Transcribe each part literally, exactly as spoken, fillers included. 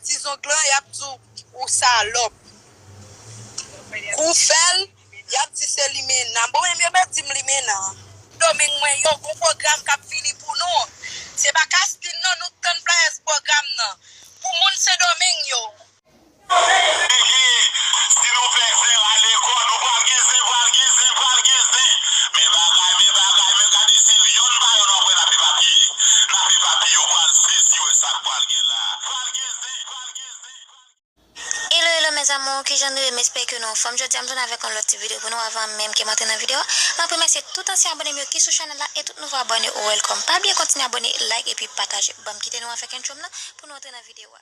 Ti zong lan, y ap di w ou salòp. Kou fè l, y ap di se limena. Bon, menm yo mèt di m limena. Domeng mwen yo, gon pwogram k ap vini pou nou. Se pa Kastin non, nou tann flyers pwogram nan. Pou moun Sendomeng yo. Bigi, si nou fè fè ale kò nou, pral gen zen, pral gen zen, pral gen zen. Men bagay, men bagay, men gade si yonn pa yonn w ap wè n ap epapiye. N ap epapiye, w pral sezi wè sa k pral gen la. Pral gen zen, pral gen zen, pral gen zen. Hello, hello, mes amours, kijan nou ye? M espere ke nou anfòm. Jodi a, m tounen avèk yon lòt ti videyo pou nou. Avan menm ke m antre nan videyo a, m ap remèsye tout ansyen abòne m yo ki sou chanèl la e tout nouvo abòne, welcome. Pa bliye kontinye abòne, like epi pataje. Ban m kite nou avèk intro m nan pou nou antre nan videyo a.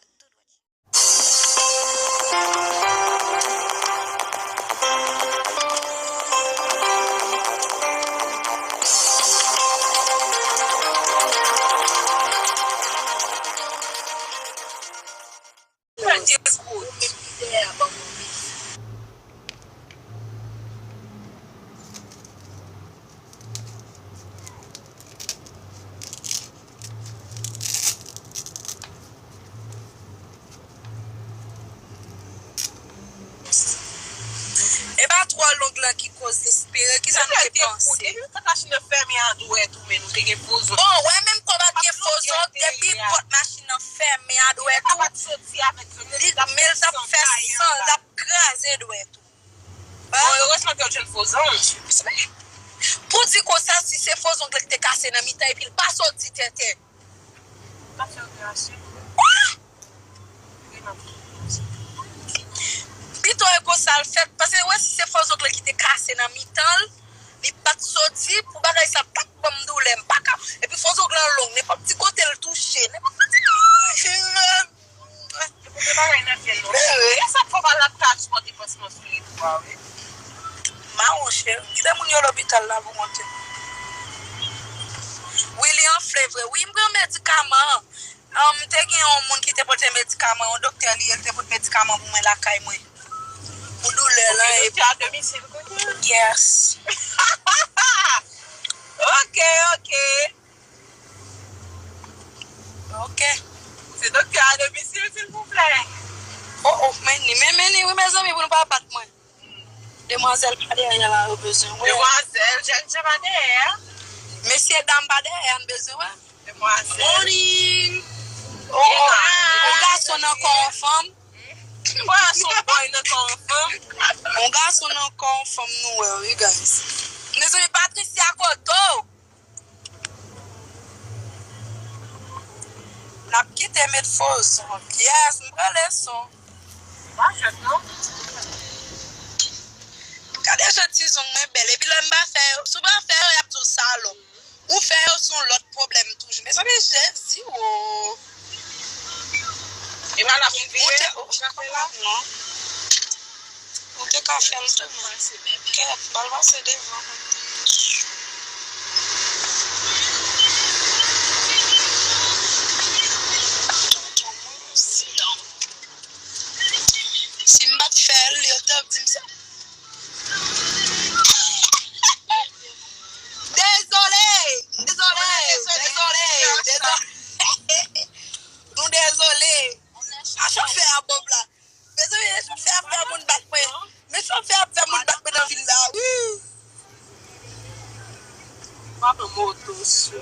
E pa twò long lan ki koz espere, kisa nou te panse? Depi pòt machin nan fèmen a dwèt ou, men nou te gen fo zong. Bon, wè menm kò pa t gen fo zong, depi pòt machin nan fèmen a dwèt ou, li, men l t ap fè san, l t ap kraze dwèt ou. Bon, erezman ke w jwenn fo zong. Pou di konsa, si se fo zong lan ki te kase nan mitan epi l pa soti tenten. Pa fè operasyon. Pito e konsa l fèt, paske wè si se fo zong lan ki te kase nan mitan l, li pa t soti, pou bagay sa pa t ban m doulè, m pa ka, epi fo zong lan long, nenpòt ti kote l touche, nenpòt ti, Epi gen bagay nan fè non. E sa k fè w pa la ta sipòte pansman sou li tou a, wi. Mawon cheri, kite moun yo lopital la pou monte. Wi, li anfle vre. Wi, m pran medikaman. An, m te gen yon moun ki te pote medikaman, yon doktè li ye, li te pote medikaman pou mwen lakay mwen. Pou doulè lan. Doktè a domisil kounye a? Yes. Ok, ok. Ok. Se doktè a domisil, silvouplè. Oh, oh, men ni, men, men ni, wi, mezanmi, pou nou pa bat mwen. Demwazèl pa dèyè la, yo bezwen wè. Demwazèl, jènjan pa dèyè. Mesye dam pa dèyè, n bezwen wè. Demwazèl. Morning. Oh, oh. Yon gason nan kò yon fanm. Yon gason nan kò yon fanm, nou wè, wi, guys. Mezanmi, Patricia, kote w? N ap kite met fo zong. Yes, m pran leson. Pa jwèt non. Gade jan ti zong mwen bèl. Epi lè m pa fè yo, si w pa fè yo, y ap di w salòp. Ou fè yo, se yon lòt pwoblèm toujou. Mezanmi, Jezi, wo. E pa la pou m vire, ou te, ou pa fè la non. Ou te ka fè l tou, men. Kèt, ba l pase devan. Si m pa t fè l, yo t ap di m sa. Dezole! Dezole! Dezole! Dezole! Nou dezole! A chofè a bob la. Mezanmi, e chofè a fè moun bat mwen. Men chofè a fè moun bat mwen nan vil la. Wi. Papa moto sou.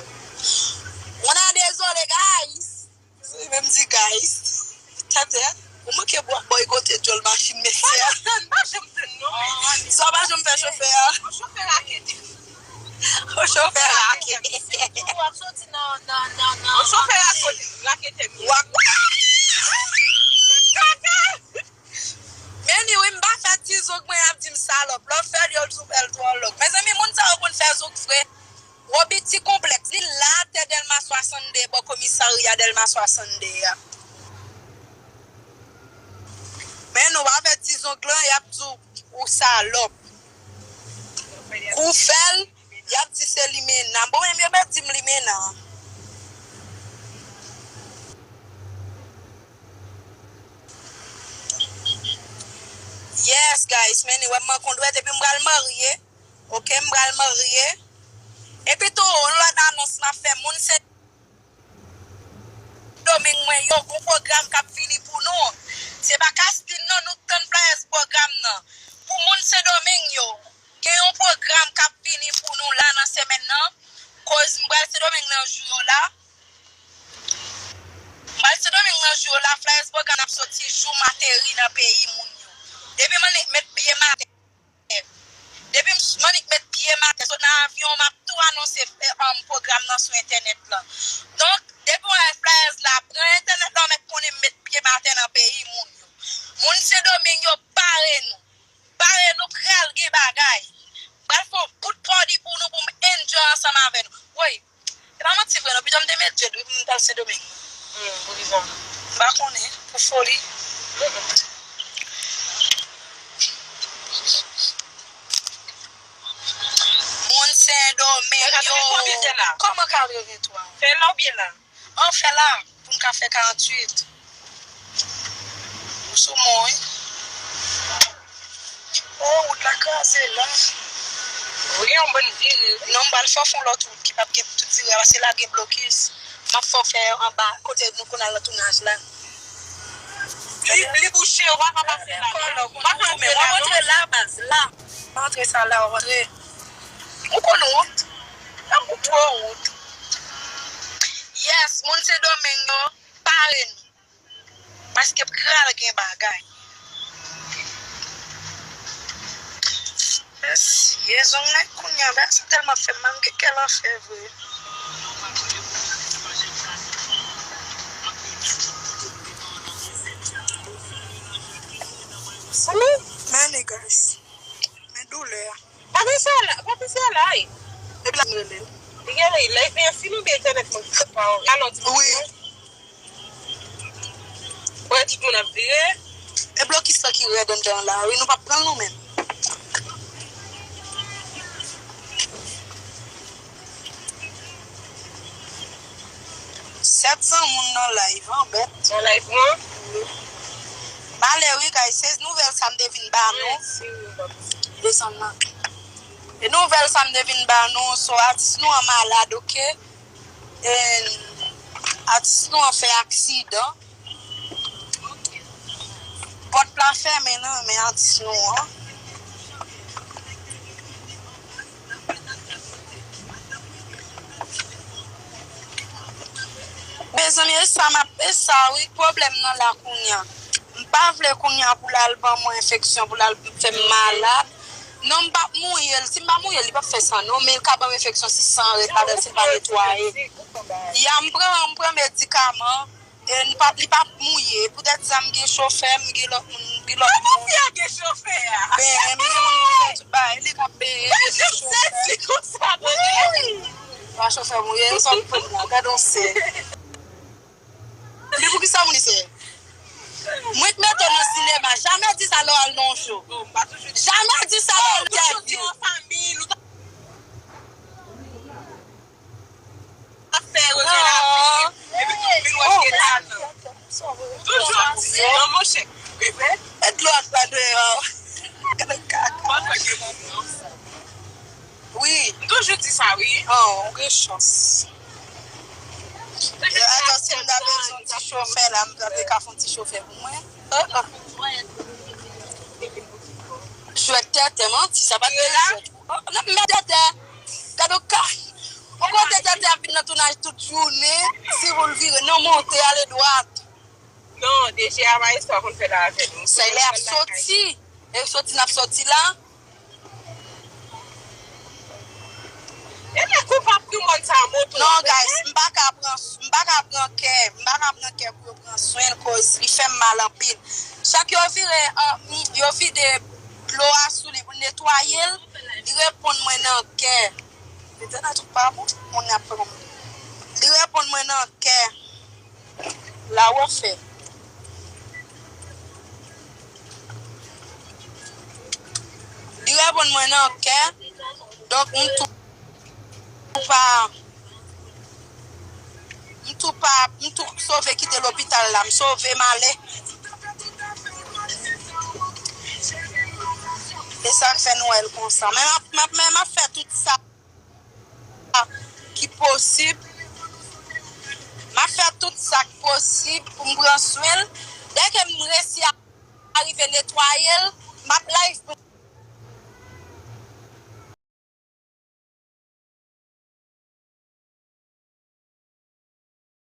On a dezole, guys. Mezanmi, menm di guys. Tande, ou manke bwa boykote djòl machin mesye a. Pa janm tann, pa janm tann non, men. Sa w pa janm fè chofè a. Chofè rakete. Yon chofè rakete. Ou ap soti nan, nan, nan, nan. Yon chofè rakete, rakete m ye. W ap. Kaka! Men ni wi, m pa fè ti zong mwen ap di m salòp. Lè w fè l, yo di w fè l twò long. Mezanmi, moun sa yo konn fè zong vre. Roby ti konplèks. Li la atè Dèlma swasannde, bò komisarya Dèlma swasannde a. Men nou pa fè ti zong lan, y ap di w ou salòp. Kou fè l, y ap di se limena. Bon, menm yo mèt di m limena. Yes, guys, men ni wè m manke yon dwèt epi m pral marye. Ok, m pral marye. Epi tou, yon lòt anons m ap fè, moun Sendomeng mwen yo, gon pwogram k ap vini pou nou. la. M al Sendomeng nan jou yo la, Flyers pwogram n ap soti jou m ateri nan peyi moun yo. Depi m annik met pye m atè, depi m annik met pye m atè, sot nan avyon, m ap tou anonse, eh, um, pwogram nan sou entènèt lan. Donk, depi w wè Flyers la, pran entènèt la, w mèt konnen m met pye m atè nan peyi moun yo. Moun Sendomeng yo, pare nou. Pare nou, pral gen bagay. Pral fè yon bout party pou nou, pou m enjoy ansanm avè nou. Woy, e pa manti vre non, pito m te met djed wi pou m t al Sendomeng. Hmm, pou kisa? M pa konnen, pou foli. Mm-mm. Moun Sendomeng yo. Kòman katrevenntwa? Fè la oubyen la? An fè la, pou n ka fè karanntuit. Ou sou mwen, wi. Oh, wout la kraze la. Wi, yon bann vire, wi. Non, m pral fè w fè yon lòt wout ki p ap gen tout vire a, paske la gen blokis. M ap fè w fè anba, kote nou konn al nan tounaj la. Li, li bouche, w pa ka pase la. Kòlò, w pa ka antre la, non. W antre la, baz, la. W antre sa la, w antre. Ou konn wout. N ap montre w wout. Yes, moun Sendomeng yo, pare nou. Paske pral gen bagay. Mesye, zong nèg kounye a, bagay sa tèlman fè m mal, m gen kè lanfè vre. Many guys. Men doulè a. Patricia la, Patricia la, wi. Epi la m rele l. Li gen lè, lè li fè yon film oubyen entènèt mwen ki pa wè. Alò, di mwen. Wi. Wè tout moun ap vire. E blokis la ki rèd anndan la, wi, nou p ap pran l nou menm. Sèt san moun nan live, an bèt. Nan live mwen? Wi. Malè wi, guys, se nouvèl sa m te vin ba nou. Desann nan. E nouvèl sa m te vin ba nou, so atis nou an malad, oke? E atis nou an fè aksidan. Pòt la fèmen nan men atis nou an. Mezanmi, e sa m ap, e sa wi, pwoblèm nan la kounye a. M pa vle kounye a pou l al ban mwen enfeksyon, pou l al fè m malad. Non, m p ap mouye l. Si m pa mouye l, li p ap fè san non, men l ka ban m enfeksyon si san rete ladan l, si l pa netwaye. Ya, m pran, m pran medikaman. E li p ap, li p ap mouye. Poutèt sa, m gen chofè, m gen lòt moun, m gen lòt moun. Kòman fi a gen chofè a? Ben, m gen moun ki fè tout bagay. Li k ap benyen, li gen chofè. Sezi konsa, tande. Pa chofè mouye, sa w konn la. Gade yon sè. Li poukisa moun li sè? Mwen k mete w nan sinema. Jamè di sa lè w al nan yon show. Jamè di sa lè w al nan entèvyou. Ap fè yo gen lapli, epi tout moun wè se lajan. Toujou ap di non, monchè. E vre? E dlo ak la deyò. Gade kaka. Wi. M toujou di sa, wi. Oh, ou gen chans. Atò, si m ta bezwen yon ti chofè la, m ta te ka fè yon ti chofè pou mwen. Oh, oh. Jwèt tètè, manti, sa pa t gen jwèt. Oh, nan m mèt tètè. Gade w ka. Ou kote tètè ap vin nan tounaj tout jounen, si pou l vire, non, monte, ale dwat. Non, D J a Maestro konn fè la avè nou. Se lè ap soti. E soti n ap soti la. E lè koupab nou mòn sa moto. Non, guys, m pa ka pran, m pa ka pran kè, m pa ka pran kè pou yo pran swen l, koz li fè m mal anpil. Chak yo vire, an, m, yo vide dlo a sou li pou netwaye l, li reponn mwen nan kè. Entènèt ou pa bon, moun ap pran. Li reponn mwen nan kè. La w ap fè. Li reponn mwen nan kè. Donk, m tou pa, m tou pa, m tou sove kite lopital la. M sove m ale. E sa k fè nou wè l konsa. Men m ap, m ap, men m ap fè tout sa ki posib. M ap fè tout sa k posib pou m pran swen l. Dèke m resi a, arive netwaye l, m ap live